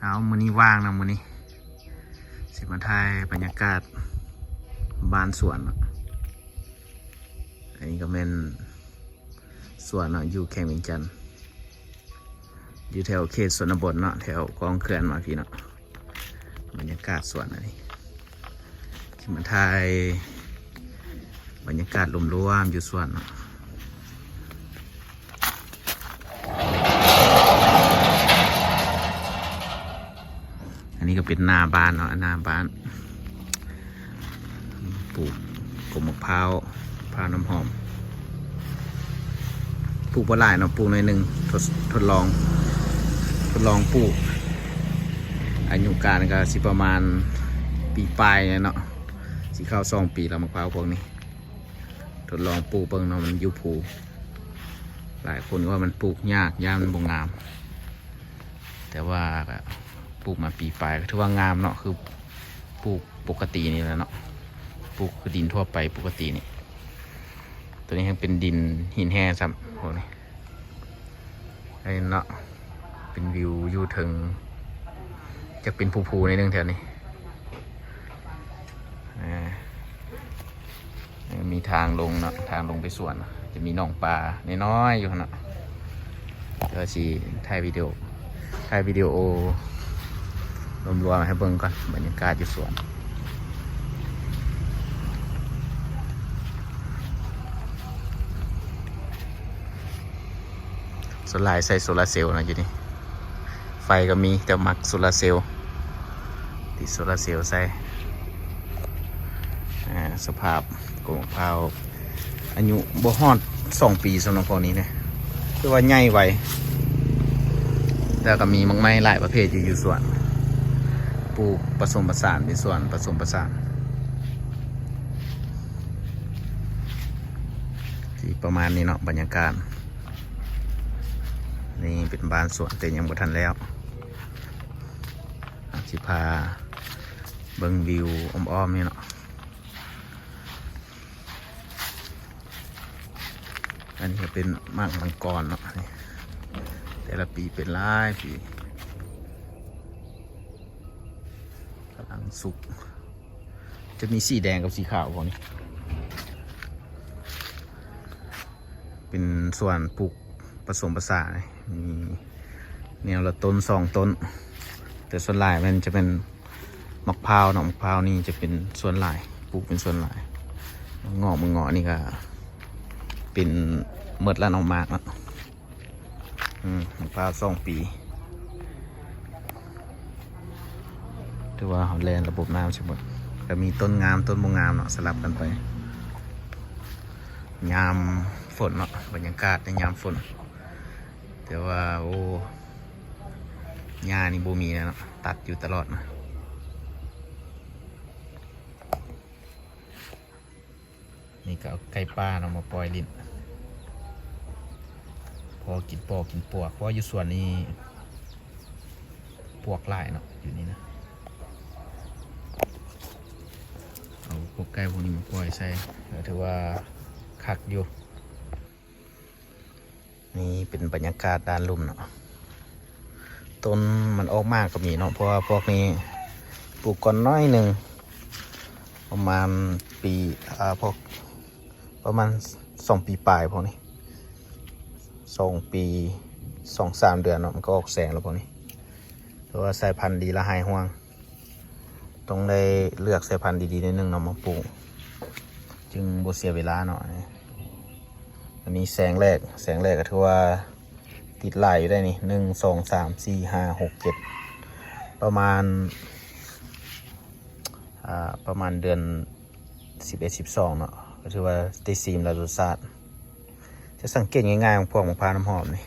ເອົາ ມື້ນີ້ວ່າງນະ ມື້ນີ້ຊິມາຖ່າຍບັນຍາກາດບ້ານສວນເນາະ. ອັນນີ້ກໍແມ່ນສວນເນາະ ຢູ່ແຂວງວຽງຈັນ ຢູ່ແຖວເຂດຊົນນະບົດເນາະ ແຖວກອງເຂື່ອນມາພີ້ເນາະ. ບັນຍາກາດສວນອັນນີ້ ຊິມາຖ່າຍບັນຍາກາດລວມໆຢູ່ສວນເນາະ. ອັນນີ້ກໍເປັນໜ້າບ້ານເນາະ ໜ້າບ້ານ ປູກກົກໝາກພ້າວ ພ້າວນ້ຳຫອມ ປູກບໍ່ຫຼາຍເນາະ ປູກໜ້ອຍໜຶ່ງ ທົດ ທົດລອງ ທົດລອງປູກ. ອາຍຸການກໍຊິປະມານປີປາຍນີ້ເນາະ ຊິເຂົ້າສອງປີແລ້ວ ໝາກພ້າວພວກນີ້. ທົດລອງປູກເບິ່ງເນາະ ມັນຢູ່ພູ ຫຼາຍຄົນກໍວ່າມັນປູກຍາກ ຢ້ານມັນບໍ່ງາມ ແຕ່ວ່າກໍປູກມາປີປາຍ ກໍຖືວ່າງາມເນາະ ຄືປູກປົກກະຕິນີ້ແຫຼະເນາະ ປູກຄືດິນທົ່ວໄປປົກກະຕິນີ້. ໂຕນີ້ຍັງເປັນດິນຫີນແຮ່ຊ້ຳ ໂອ້ ນີ້ ອັນນີ້ເນາະ ເປັນວິວຢູ່ເທິງ ຈັກເປັນພູໆໜ້ອຍໜຶ່ງແຖວນີ້. ມີທາງລົງເນາະ ທາງລົງໄປສວນ ຈະມີໜອງປານ້ອຍໆຢູ່ຫັ້ນເນາະ. ແຕ່ວ່າຊິຖ່າຍວິດີໂອ ຖ່າຍວິດີໂອລວມໆໃຫ້ເບິ່ງກ່ອນ ບັນຍາກາດຢູ່ສວນ. ສ່ວນຫຼາຍໃຊ້ໂຊລາເຊວເນາະຢູ່ນີ້ ໄຟກໍມີ ແຕ່ມັກໂຊລາເຊວ ຕິດໂຊລາເຊວໃສ່. ອ່າ ສະພາບກົກໝາກພ້າວ ອາຍຸບໍ່ຮອດສອງປີສຳລັບພວກນີ້ນະ ຄືວ່າໃຫຍ່ໄວ. ແລ້ວກໍມີໝາກໄມ້ຫຼາຍປະເພດຢູ່ ຢູ່ສວນ ປູກປະສົມປະສານ ເປັນສວນປະສົມປະສານ ທີ່ປະມານນີ້ເນາະ ບັນຍາກາດ. ນີ້ເປັນບ້ານສວນ ແຕ່ຍັງບໍ່ທັນແລ້ວ ຊິພາເບິ່ງວິວອ້ອມໆນີ້ເນາະ. ອັນນີ້ກໍເປັນໝາກມັງກອນເນາະ ນີ້ ແຕ່ລະປີເປັນຫຼາຍປີ ກຳລັງສຸກ ຈະມີສີແດງກັບສີຂາວພວກນີ້ ເປັນສວນປູກປະສົມປະສານ ມີແນວລະຕົ້ນສອງຕົ້ນ ແຕ່ສ່ວນຫຼາຍມັນຈະເປັນໝາກພ້າວເນາະ ໝາກພ້າວນີ້ຈະເປັນສ່ວນຫຼາຍ ປູກເປັນສ່ວນຫຼາຍ. ໝາກເງາະ ໝາກເງາະນີ້ກໍເປັນໝົດລະເນາະ ໝາກເນາະ. ອືມ ມະພ້າວສອງປີ ຖືວ່າເຮົາແລ່ນລະບົບນ້ຳໃສ່ໝົດ ກໍມີຕົ້ນງາມຕົ້ນບໍ່ງາມເນາະ ສະຫຼັບກັນໄປ. ຍາມຝົນເນາະ ບັນຍາກາດໃນຍາມຝົນ ແຕ່ວ່າ ໂອ້ ຫຍ້ານີ້ບໍ່ມີແລ້ວເນາະ ຕັດຢູ່ຕະຫຼອດນະ. ນີ້ກໍເອົາໄກ່ປ່າເນາະມາປ່ອຍຫຼິ້ນ ພໍກິນປອກກິນປວກ ເພາະວ່າຢູ່ສວນນີ້ປວກຫຼາຍເນາະ ຢູ່ນີ້ນະ. ເອົາພວກໄກ່ພວກນີ້ມາປ່ອຍໃສ່ ກໍຖືວ່າຄັກຢູ່. ນີ້ເປັນບັນຍາກາດດ້ານລຸ່ມເນາະ ຕົ້ນມັນອອກໝາກກໍມີເນາະ ເພາະວ່າພວກນີ້ປູກກ່ອນໜ້ອຍໜຶ່ງ ປະມານປີ ອ່າ ພວກ ປະມານສອງປີປາຍ ພວກນີ້ ສອງປີ ສອງສາມເດືອນເນາະ ມັນກໍອອກແສງແລ້ວພວກນີ້. ຖືວ່າສາຍພັນດີລະຫາຍຫ່ວງ ຕ້ອງໄດ້ເລືອກສາຍພັນດີໆໜ້ອຍໜຶ່ງເນາະ ມາປູກ ຈຶ່ງບໍ່ເສຍເວລາເນາະ. ອັນນີ້ແສງແລກ ແສງແລກກໍຖືວ່າຕິດຫຼາຍຢູ່ໄດ໋ນີ້ ໜຶ່ງ ສອງ ສາມ ສີ່ ຫ້າ ຫົກ ເຈັດ ປະມານ ອ່າ ປະມານເດືອນສິບເອັດ ສິບສອງເນາະ ກໍຖືວ່າໄດ້ຊີມແລ້ວລົດຊາດ. ຈະສັງເກດງ່າຍໆຂອງພວກໝາກພ້າວນ້ຳຫອມນີ້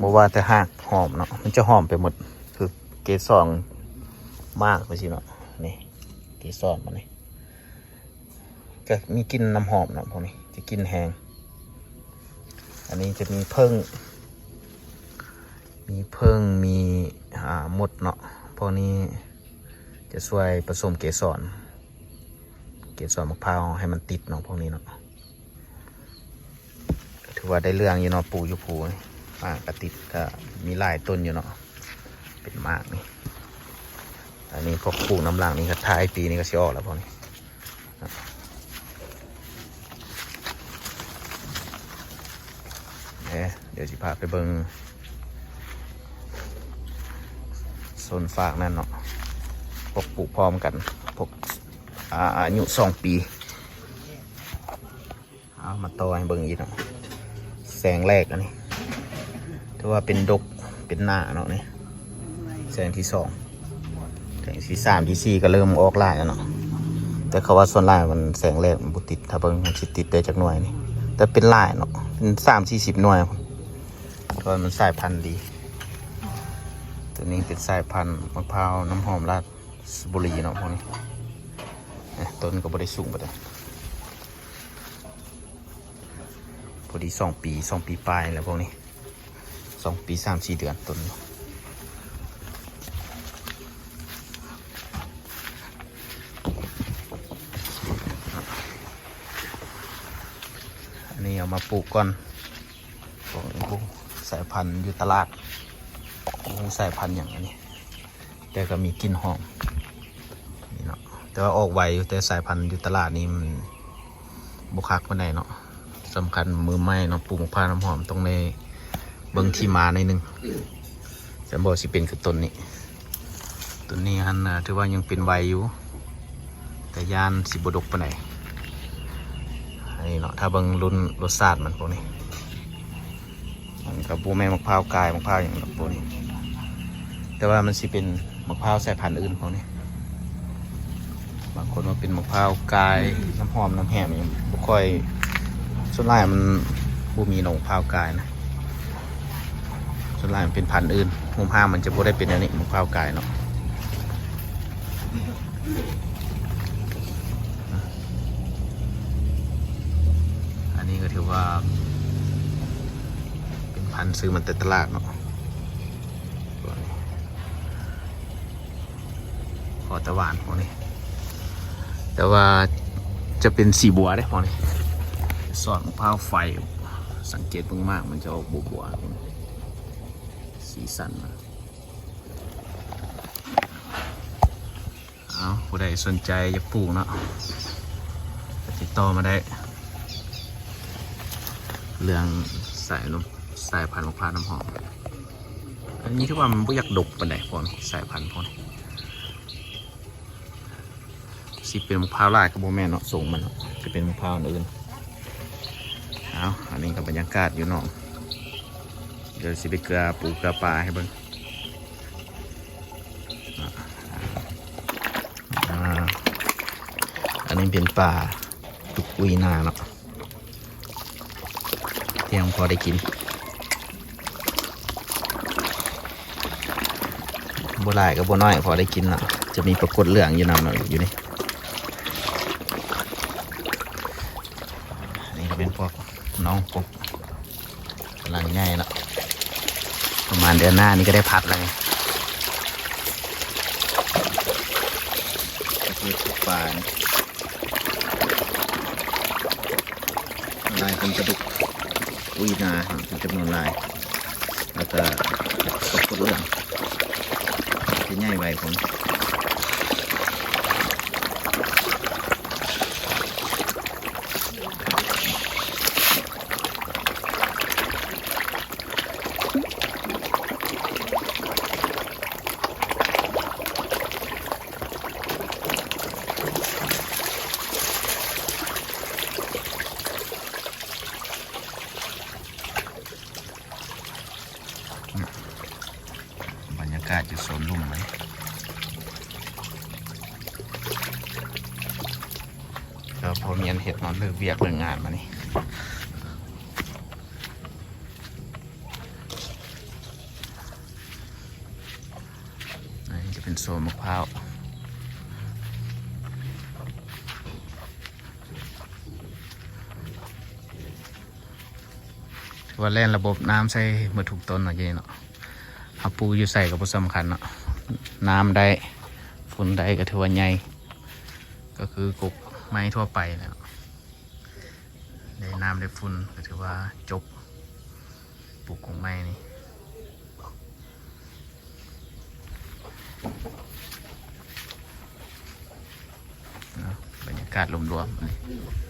ບໍ່ວ່າແຕ່ຮາກຫອມເນາະ ມັນຈະຫອມໄປໝົດ ຄືເກສອນໝາກໄປຊີ້ເນາະ. ນີ້ເກສອນມັນນີ້ ກໍມີກິ່ນນ້ຳຫອມເນາະ ພວກນີ້ຈະກິ່ນແຮງ. ອັນນີ້ຈະມີເຜິ້ງ ມີເຜິ້ງ ມີ ອ່າ ມົດເນາະ ພວກນີ້ຈະຊ່ວຍປະສົມເກສອນ ເກສອນໝາກພ້າວໃຫ້ມັນຕິດເນາະ ພວກນີ້ເນາະ. ຖືວ່າໄດ້ເລື່ອງຢູ່ເນາະ ປູຢູ່ພູນີ້ ໝາກກະຕິດ ກະມີຫຼາຍຕົ້ນຢູ່ເນາະ ເປັ ໝາກນີ້ ອັນນີ້ພວກປູກນຳຫຼັງນີ້ກໍທ້າຍປີນີ້ກໍຊິອອກແລ້ວພວກນີ້. ເອີ ດຽວຊິພາໄປເບິ່ງໂຊນຟາກນັ້ນເນາະ ພວກປູກພ້ອມກັນ ພວກ ອາ ອາຍຸສອງປີ. ເອົາມາຕໍ່ໃຫ້ເບິ່ງອີກເນາະ ແສງແລກອັນນີ້ ຖືວ່າເປັນດົກເປັນໜ້າເນາະນີ້ ແສງທີສອງ ແສງທີສາມ ທີສີ່ ກໍເລີ່ມອອກຫຼາຍແລ້ວເນາະ ແຕ່ເຂົາວ່າສ່ວນຫຼາຍມັນແສງແລກມັນບໍ່ຕິດ ຖ້າເບິ່ງມັນຊິຕິດໄດ້ຈັກໜ່ວຍນີ້ ແຕ່ເປັນຫຼາຍເນາະ ເປັນສາມສີ່ສິບໜ່ວຍ ເພາະວ່າມັນສາຍພັນດີ. ຕົວນີ້ເປັນສາຍພັນໝາກພ້າວນ້ຳຫອມລາຊະບູລີເນາະ ພວກນີ້ ຕົ້ນກໍບໍ່ໄດ້ສູງປານໃດ ພໍດີສອງປີ ສອງປີປາຍແລ້ວພວກນີ້ ສອງປີສາມສີ່ເດືອນຕົ້ນ. ອັນນີ້ເອົາມາປູກກ່ອນ ຂອງ ສາຍພັນຢູ່ຕະຫຼາດ ບໍ່ຮູ້ສາຍພັນຫຍັງອັນນີ້ ແຕ່ກໍມີກິ່ນຫອມນີ້ເນາະ ແຕ່ວ່າອອກໄວຢູ່ ແຕ່ສາຍພັນຢູ່ຕະຫຼາດນີ້ມັນບໍ່ຄັກປານໃດເນາະ. ສຳຄັນມືໃໝ່ເນາະ ປູກໝາກພ້າວນ້ຳຫອມຕ້ອງໄດ້ເບິ່ງທີ່ມາໜ້ອຍໜຶ່ງ ແຕ່ບໍ່ຊິເປັນຄືຕົ້ນນີ້ ຕົ້ນນີ້ຫັ້ນນະ ຖືວ່າຍັງເປັນໄວຢູ່ ແຕ່ຢ້ານຊິບໍ່ດົກປານໃດ ອັນນີ້ເນາະ. ຖ້າເບິ່ງລຸ້ນລົດຊາດມັນພວກນີ້ ມັນກໍບໍ່ແມ່ນໝາກພ້າວກາຍ ໝາກພ້າວຫຍັງດອກພວກນີ້ ແຕ່ວ່າມັນຊິເປັນໝາກພ້າວສາຍພັນອື່ນພວກນີ້. ບາງຄົນວ່າເປັນໝາກພ້າວກາຍ ນ້ຳຫອມ ນ້ຳແຫມ ບໍ່ຄ່ອຍ ສ່ວນຫຼາຍມັນບໍ່ມີດອກໝາກພ້າວກາຍນະ ສ່ວນຫຼາຍມັນເປັນພັນອື່ນ. ຮູບຮ່າງມັນຈະບໍ່ໄດ້ເປັນແນວນີ້ ໝາກພ້າວກາຍເນາະ. ອັນນີ້ກໍຖືວ່າເປັນພັນຊື້ມາແຕ່ຕະຫຼາດເນາະ ພໍຕາຫວານພວກນີ້ ແຕ່ວ່າຈະເປັນສີບົວເດ້ພວກນີ້ ສອດໝາກພ້າວໄຟ ສັງເກດເບິ່ງໝາກມັນຈະອອກບົວໆ ສີສັນມັນ. ເອົາ ຜູ້ໃດສົນໃຈຢາກປູກເນາະ ກໍຕິດຕໍ່ມາໄດ້ ເລື່ອງສາຍ ສາຍພັນໝາກພ້າວນ້ຳຫອມ. ອັນນີ້ຖືວ່າມັນບໍ່ຢາກດົກປານໃດພວກນີ້ ສາຍພັນພວກນີ້ ຊິເປັນໝາກພ້າວຫຼາຍກໍບໍ່ແມ່ນເນາະ ຊົງມັນເນາະ ຈະເປັນໝາກພ້າວອັນອື່ນ. ເອົາ ອັນນີ້ກໍບັນຍາກາດຢູ່ໜອງ ດຽວຊິໄປເກືອປູເກືອປາໃຫ້ເບິ່ງ. ອ່າ ອັນນີ້ເປັນປາດຸກອຸຍນາເນາະ ພຽງພໍໄດ້ກິນ ບໍ່ຫຼາຍກໍບໍ່ໜ້ອຍ ພໍໄດ້ກິນເນາະ. ຈະມີປາກົດເຫຼືອງຢູ່ນຳເນາະ ຢູ່ນີ້. ນີ້ກໍເປັນພວກນ້ອງກົບ ກຳລັງໃຫຍ່ເນາະ ປະມານເດືອນໜ້ານີ້ກໍໄດ້ພັດແລ້ວນີ້. ປາເທດ ປາ ຫຼາຍຄົນປາດຸກອຸຍນາເປັນຈຳນວນຫຼາຍ ແລ້ວກໍປາກົດເຫຼືອງ ຈະໃຫຍ່ໄວກວ່າ. ບັນຍາກາດຢູ່ສວນລຸ່ມເລີຍ ກໍພໍມີອັນເຮັດເນາະ ເລີກວຽກເລີກງານມານີ້. ອັນນີ້ຈະເປັນສວນໝາກພ້າວ ຖືວ່າແລ່ນລະບົບນ້ຳໃສ່ໝົດທຸກຕົ້ນເນາະ ເນາະ. ເຮົາປູກຢູ່ໃສກໍບໍ່ສຳຄັນເນາະ ນ້ຳໄດ້ ຝຸ່ນໄດ້ ກໍຖືວ່າໃຫຍ່ ກໍຄືກົກໄມ້ທົ່ວໄປແຫຼະເນາະ. ໄດ້ນ້ຳໄດ້ຝຸ່ນກໍຖືວ່າຈົບ ປູກກົກໄມ້ນີ້. ກາດລວມໆ